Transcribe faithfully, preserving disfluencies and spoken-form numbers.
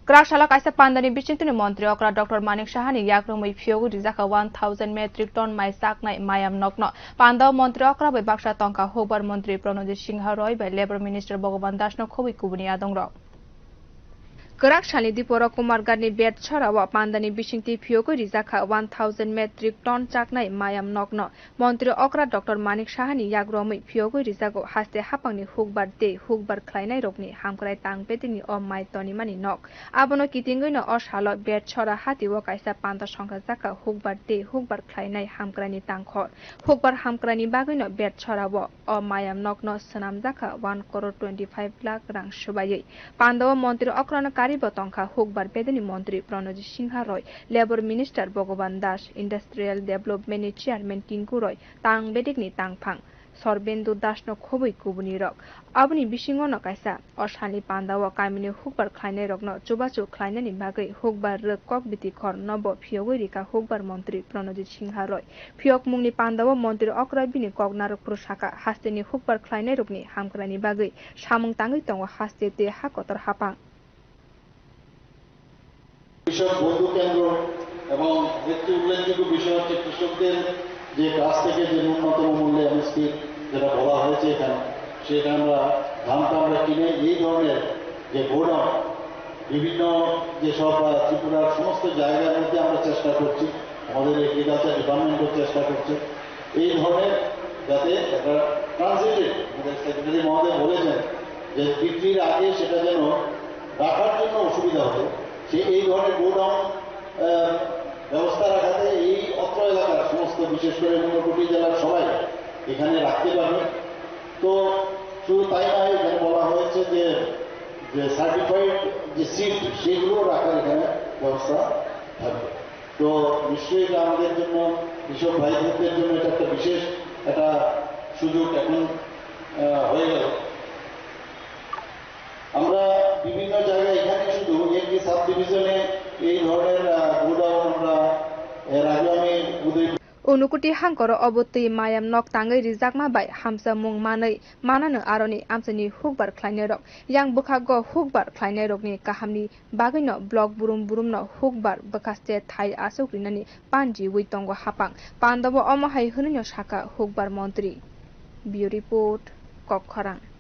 Kwrak salo kaisa pandani bisingtwini montri okra Doctor Manik Sahani yakrumwi phiyogwi rijak kha one thousand metric ton mai chaknai mayam nokno. Pandao montri okra bai baksa tongkha hukbar montri Pranojit Singha Roy bai Labour Minister Bhagavan Das no khobwi kubuni adongrok. Kwrak salni diporo Kumarghatni Betchora o pandani bisingtwi phiyogwi rijak kha one thousand metric ton chaknai mayam nokno. Montri okra Doctor Manik Sahani yakromwi phiyogwi rijago haste hapangni hukbar tei hukbar khlainairokni hamkrai tang bedekni o mai tonimani nok. Abono kitingwino o salo Betchora hatio kaisa panda songkha jakha hukbar tei hukbar khlainai hamkraini tangkhor. Hukbar hamkraini bagwino Betchora o o mayam nokno swnamjakha one crore twenty five lakh rang swbaiwi. Pandao montri okrano karibo tongkha hukbar bedekni montri Pranojit Singha Roy, Labour Minister Bhagavan Das, Industrial Development ni Chairman Tinku Roy, tang bedekni tangphang Sorbendu Das no khobwi kubuni rok. Aboni bisingo no kaisa o salni pandao kamini hukbar khlainairokno chubachu khlainani bagwi hukbar rwk kok biti khor nobo phiyogwi rikha hukbar montri Pranojit Singha Roy. Phiyokmungni pandao montri okra bini kok narwk phuru sakha, hasteni hukbar khlainairokni hamkraini bagwi samung tangwi tongo haste tei ha kotor hapang. কৃষক বন্ধু কেন্দ্র এবং একটি উল্লেখযোগ্য বিষয় হচ্ছে কৃষকদের যে কাছ থেকে যে ন্যূনতম মূল্যে এমএসপি যেটা বলা হয়েছে এখানে, সেটা আমরা ধানটা আমরা কিনে এই ধরনের যে গোডাউন বিভিন্ন যেসব, আহ, ত্রিপুরার সমস্ত জায়গার মধ্যে আমরা চেষ্টা করছি, আমাদের এগ্রিকালচার ডিপার্টমেন্টও চেষ্টা করছে এই ধরনের যাতে একটা ট্রানজিটেড, আমাদের সেক্রেটারি মহোদয় বলেছেন যে বিক্রির আগে সেটা যেন রাখার জন্য অসুবিধা হতো, সে এই ধরনের গোডাউন, আহ, ব্যবস্থা রাখাতে এই অত্র এলাকার সমস্ত, বিশেষ করে ঊনকোটি জেলার সবাই এখানে রাখতে পারবে। তো শুধু তাই নয়, এখানে বলা হয়েছে যে, যে সার্টিফাইড যে সিড, সেগুলো রাখার এখানে ব্যবস্থা থাকবে। তো নিশ্চয়ই এটা আমাদের জন্য, কৃষক ভাই বোনদের জন্য এটা একটা বিশেষ একটা সুযোগ এখন, আহ, হয়ে গেল। আমরা বিভিন্ন জায়গায়, এখানে শুধু একটি সাব ডিভিশনে এই ধরনের, আহ, গোডাউন আমরা এর আগে আমি উদয় Unukoti hangkoro obo twi mayam nok tangwi rijakma bai hamsa mung manwi manano aroni amchaini hukbar khlainairok. Yang bwkhago hukbar khlainairokni kahamni bagwino block burum burumno hukbar bwkhaste thai aswk rinani panjiwi tongo hapang. Pandao omo hai hwnwino sakha hukbar montri. Bureau Report, Kokkhorang.